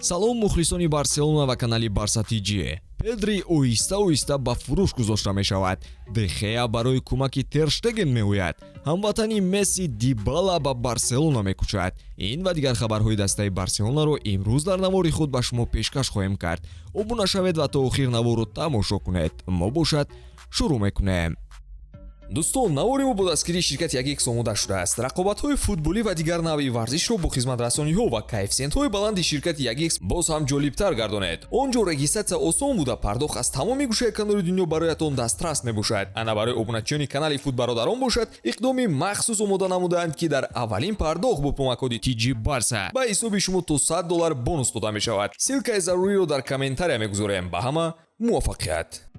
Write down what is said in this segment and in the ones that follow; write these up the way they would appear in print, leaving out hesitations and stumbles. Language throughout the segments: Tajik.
Салом, мухлисони Барселона ва канали Барса ТЖ. Педри оҳиста оҳиста ба фурӯш гузошта мешавад. Дехеа барои кӯмаки Терштеген меояд. Ҳамватани Месси Дибала ба Барселона мекӯчад. Ин ва дигар хабарҳои дастаи Барселонаро имрӯз дар навори худ ба шумо пешкаш хоҳем кард. Обуна шавед ва то охир наворро тамошо кунед. Мо бошад, шурӯъ мекунем. Дӯстон, навори мо бо дастгирии ширкати Ягикс омода шудааст. Рақобатҳои футболӣ ва дигар навъи варзишро бо хизматрасониҳо ва коэффисиентҳои баланди ширкати Ягикс боз ҳам ҷолибтар гардонед. Он ҷо регистрация осон буда, пардохт аз тамоми гӯшаи канори дунё бароятон дастрас мебошад. Ана, барои обуначиёни канали Футбародарон бошад, иқдоми махсус омода намудаанд, ки дар аввалин пардохт бо промокоди TG Барса ба ҳисоби шумо то 100 доллар бонус дода мешавад. Ссылкаи заруриро дар комментария мегузорем. Ба ҳама муваффақият!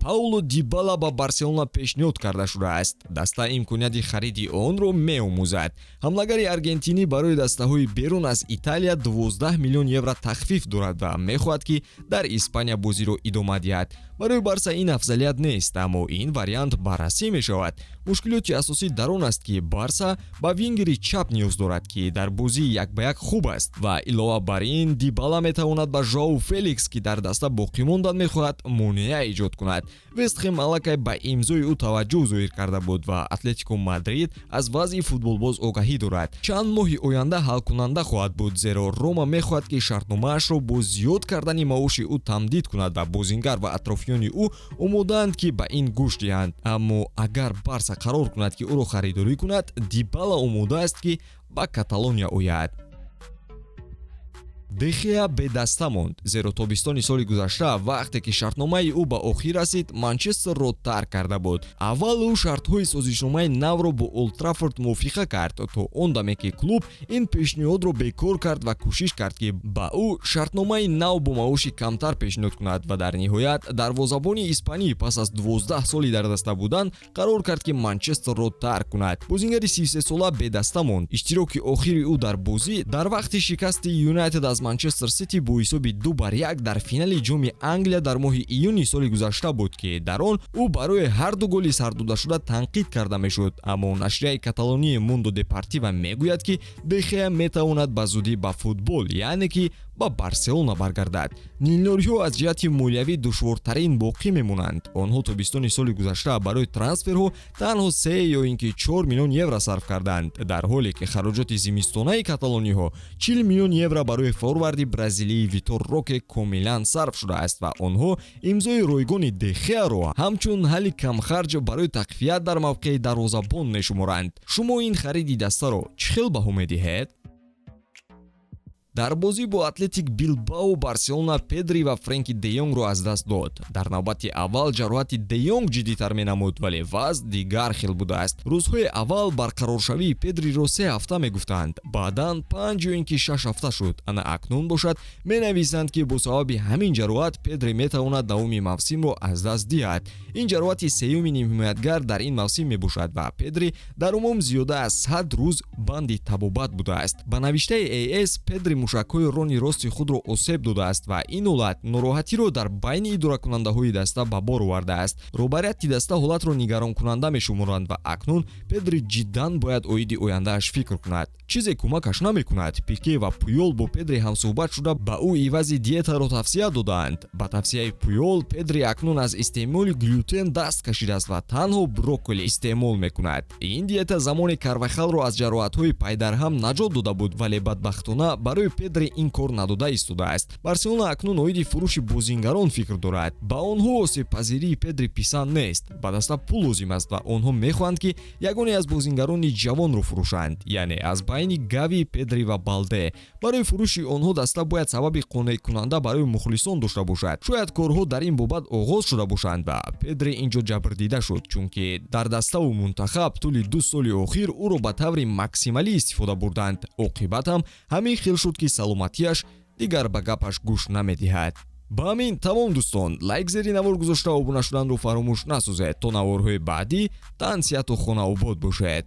Пауло Дибала ба Барселона пешниҳод карда шудааст. Даста имконияти хариди онро меомӯзад. Ҳамлагари аргентинӣ барои дастаҳои берун аз Италия 12 миллион евро тахфиф дорад ва мехоҳад, ки дар Испания бозиро идома диҳад. Барои Барса ин афзалият нест, аммо ин вариант баррасӣ мешавад. Мушкилоти асосӣ дар он аст, ки Барса ба вингери чап ниёз дорад, ки дар бозии як ба як хуб аст, ва илова бар ин Дибала метавонад ба Жоау Феликс, ки дар даста боқӣ мондан мехоҳад, монеа эҷод кунад. Вестхем аллакай ба имзои ӯ таваҷҷӯҳ зоҳир карда буд ва Атлетико Мадрид аз вазъи футболбоз огаҳӣ дорад. Чанд моҳи оянда ҳалкунанда хоҳад буд, зеро Рома мехоҳад, ки шартномаашро бо зиёд кардани маоши ӯ тамдид кунад ва бозингар ва атрофиёни ӯ омодаанд, ки ба ин гӯш диҳанд. Аммо агар Барса қарор кунад, ки ӯро харидорӣ кунад, Дибала омода аст, ки ба Каталония ояд. Дехеа бедаста монд, зеро тобистони соли гузашта, вақте ки шартномаи ӯ ба охир расид, Манчестерро тарк карда буд. Аввал ӯ шартҳои созишномаи навро бо Олдтраффорд мувофиқа кард, то он даме ки клуб ин пешниҳодро бекор кард ва кӯшиш кард, ки ба ӯ шартномаи нав бо маоши камтар пешниҳод кунад. Ва дар ниҳоят дарвозабони испанӣ пас аз 12 соли дар даста будан қарор кард, ки Манчестерро тарк кунад. Бозингари 33сола бедаста монд. Иштироки охири ӯ дар бозӣ дар вақти шикасти Юнайтед аз Манчестер Сити бо ҳисоби 2-1 дар финали Ҷоми Англия дар моҳи июни соли гузашта буд, ки дар он ӯ барои ҳарду голи сардодашуда танқид карда мешуд. Аммо нашрияи каталонии Мундо Депортиво мегӯяд, ки Дехеа метавонад ба зудӣ ба футбол, яъне ки ба Барселона баргардад. Нилнориҳо аз ҷиҳати молиявӣ душвортарин боқӣ мемонанд. Онҳо тобистони соли гузашта барои трансферҳо танҳо 3 ё ин ки 4 миллион евро сарф карданд, дар ҳоле ки хароҷоти зимистонаи каталониҳо, 40 миллион евро барои форварди бразилии Витор Роке, комилан сарф шудааст ва онҳо имзои ройгони Дехеаро ҳамчун ҳалли камхарҷ барои тақвият дар мавқеи дарвозабон мешуморанд. Шумо ин хариди дастаро чӣ хел баҳо медиҳед? Дар бозӣ бо Атлетик Билбао Барселона Педри ва Френки де Йонгро аз даст дод. Дар навбати аввал ҷароҳати де Йонг ҷиддитар менамуд, вале вазъ дигар хел будааст. Рӯзҳои аввал барқароршавии Педриро 3 ҳафта мегуфтанд, баъдан 5 ё ин ки 6 ҳафта шуд. Ана акнун бошад, менависанд, ки бо сабаби ҳамин ҷароҳат Педри метавонад давоми мавсимро аз даст диҳад. Ин ҷароҳати сеюми нимҳимоятгар дар ин мавсим мебошад ва Педри дар умум зиёда аз 100 рӯз банди табобат будааст. Ба навиштаи АС, Педри мушакҳои рони рости худро осеб додааст ва ин ҳолат нороҳатиро дар байни идоракунандаҳои даста ба бор овардааст. Роҳбарияти даста ҳолатро нигаронкунанда мешуморанд ва акнун Педри ҷиддан бояд оиди ояндааш фикр кунад. Чизе кӯмакаш намекунад. Пике ва Пуёл бо Педри ҳамсӯҳбат шуда, ба ӯ ивази диетаро тавсия додаанд. Ба тавсияи Пуёл, Педри акнун аз истеъмоли глютен даст кашидааст ва танҳо брокколи истеъмол мекунад. Ин диета замоне Карвахалро аз ҷароҳатҳои пайдарҳам наҷот дода буд, вале бадбахтона барои Педри ин кор надода истодааст. Барселона акнун оиди фурӯши бозингарон фикр дорад. Ба онҳо осебпазирии Педри писанд нест. Ба даста пул лозим аст ва онҳо мехоҳанд, ки ягоне аз бозингарони ҷавонро фурӯшанд, яъне аз байни Гави, Педри ва Балде. Барои фурӯши онҳо даста бояд сабаби қонеъкунанда барои мухлисон дошта бошад. Шояд корҳо дар ин бобат оғоз шуда бошанд ва Педри ин ҷо ҷабрдида шуд, чунки дар даставу мунтахаб тӯли 2 соли охир ӯро ба таври максималӣ истифода бурданд. Оқибат ҳам ҳамин хел шуд, ки саломатиаш дигар ба гапаш гӯш намедиҳад. Ба ҳамин тамом, дӯстон. Лайк зери навор гузошта, обуна шуданро фаромӯш насозед. То наворҳои баъдӣ тан сиҳату хонаобод бошед.